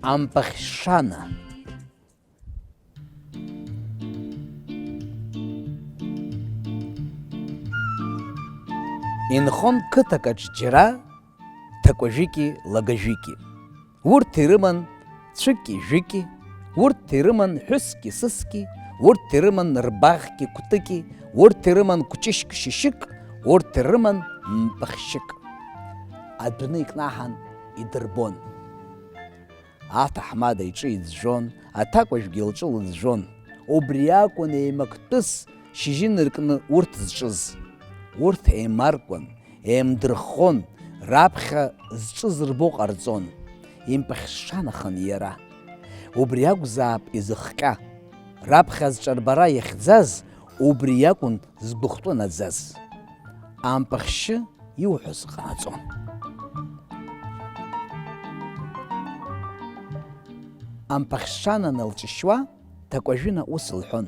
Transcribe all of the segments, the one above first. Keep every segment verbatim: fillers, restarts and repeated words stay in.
Ампахьшана. Инхон қыҭак аҿ џьара ҭакәажәики лагажәики. Урҭ ирыман цәыки-жәыки, урҭ ирыман ҳәыски-сыски, урҭ ирыман рбаӷьки-кәтыки, урҭ ирыман кәҷышьк-шьышьык, урҭ ирыман мпахьшьык. Адәны икнаҳан идырбон. Аҭаҳмада иҿы иӡәӡәон, аҭакәажәгьы лҿы лыӡәӡәон. Убри акәын еимактәыс шьыжьы ныркны урҭ зҿыз. Урҭ еимаркуан, еимдырххон, раԥхьа зҿы зырбо ҟарҵон. Импахьшанахан иара. Убри акәзаап изыхҟьа. Раԥхьа зҿарбара иахьӡаз убри иакәын згәыхәтәы наӡаз. Ампахьшьы иуҳәаз ҟанаҵон. Ампахьшана налҿышьуа, Ҭакәажәына ус лҳәон: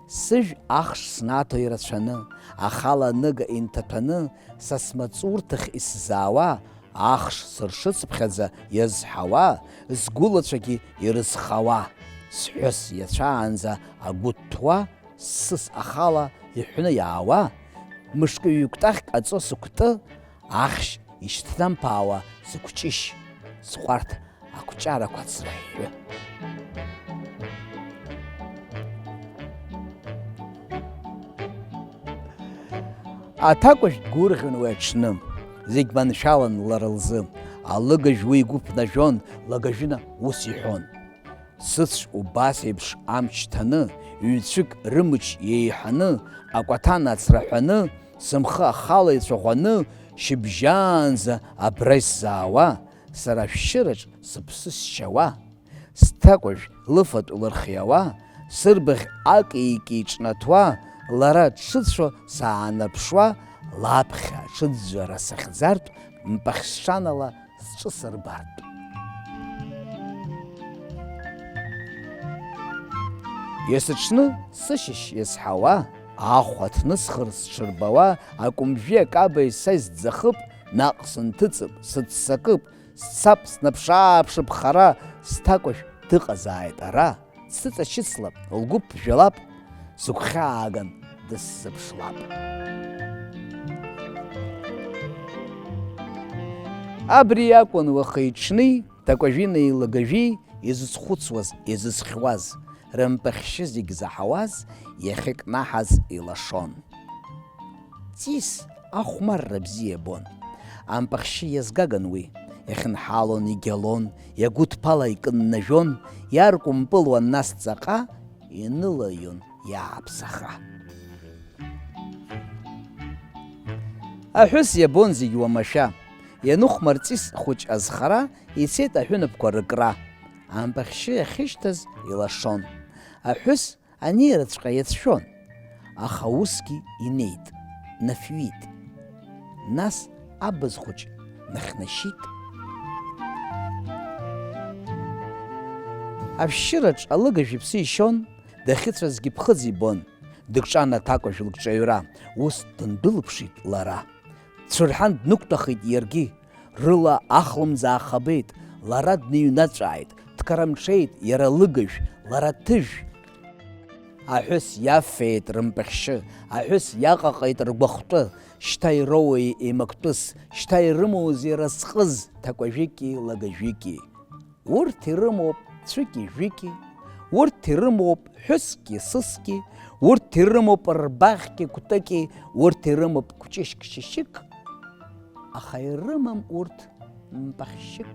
Сыжә ахш снаҭо ирацәаны, ахала аныга инҭаҭәаны, са смаҵурҭахь исзаауа, ахш сыршыцыԥхьаӡа иазҳауа, сгәылацәагьы ирызхауа, сҳәыс иацәаанӡа агәы ҭҭәуа, ссыс ахала иҳәны иаауа, мышкы ҩ-кәтаӷьк аҵо сыкәты, ахьшь ишьҭнамԥаауа сыкәҷышь, сҟәарҭ ақәҷарақәа ацраҳәҳәы. Аҭакәажә дгәырӷьон уи аҽны, зегь маншәалан лара лзы, алыгажә уи игәы ԥнажәон, лагажәына ус иҳәон. Сыцә убас еиԥш амч ҭаны, ҩ-цәык рымч еиҳаны, акәаҭан ацраҳәаны, сымхы ахала ицәаӷәаны, шьыбжьаанӡа абра исзаауа, сара ашәшьыраҿ сыԥсы сшьауа, сҭакәажә лыфатә лырхиауа, сырбаӷь акеики ҿнаҭуа, лара дшыцәо саанарԥшуа, лаԥхьа аҽыӡәӡәара сахьӡартә, мпахьшанала сҿы сырбартә. Есыҽны сышьыжь иазҳауа, ахәа ҭнысхыр сҽырбауа, акәымжәи акабеи са исӡахып, наҟ сынҭыҵып, сыццакып, сцап, снаԥш-ааԥшып хара, сҭакәажә дыҟазааит ара. Дсыҵашьыцлап, лгәы ԥжәалап, сыгәхьааган дысзыԥшлап. Абри акәын уахи-ҽни Ҭакәажәинеи Лагажәи изызхәыцуаз, изызхьуаз, рымпахьшьы зегь заҳауаз, иахьыкнаҳаз илашон. Ҵис ахәмарра бзиа бон. Ампахьшьы иазгаган уи, иахьынҳалон, игьалон, иагәыдԥала икыннажәон, иаркәымпылуан нас ҵаҟа, инылаион иааԥсаха. Аҳәыс иабон зегь уамашәа, ианыхәмар ҵис хәыҷ азхара, ицеит аҳәынаԥқәа рыкра. Ампахьшьы иахьышьҭаз илашон. Аҳәыс анеираҵәҟьа иацәшәон, аха усгьы инеит, нафҩит. Нас абз хәыҷ нахьнашьит. Ашәшьыраҿ алыгажә иԥсы ишьон, дахьыцәазгьы ԥхыӡ ибон. Дыкҿан аҭакәажә лыкҿаҩра, ус дындәылыԥшит лара. Дцәырҳан днықәтәахеит иаргьы. Рыла ахлымӡаах абеит, лара дныҩнаҵәааит, дкарамҽеит, иара лыгажә, лара ҭыжә. Аҳәыс иаффеит рымпахьшьы, аҳәыс иаҟаҟеит ргәахәтәы, шьҭа ироуеи еимактәыс, шьҭа ирымоузеи разҟыз ҭакәажәики лагажәики. Урҭ ирымоуп цәыки-жәики, урҭ ирымоуп ҳәыски-сыски, урҭ ирымоуп рбаӷьки-кәтыки, урҭ ирымоуп кәҷышьк-шьышьык, аха ирымам урҭ мпахьшьык.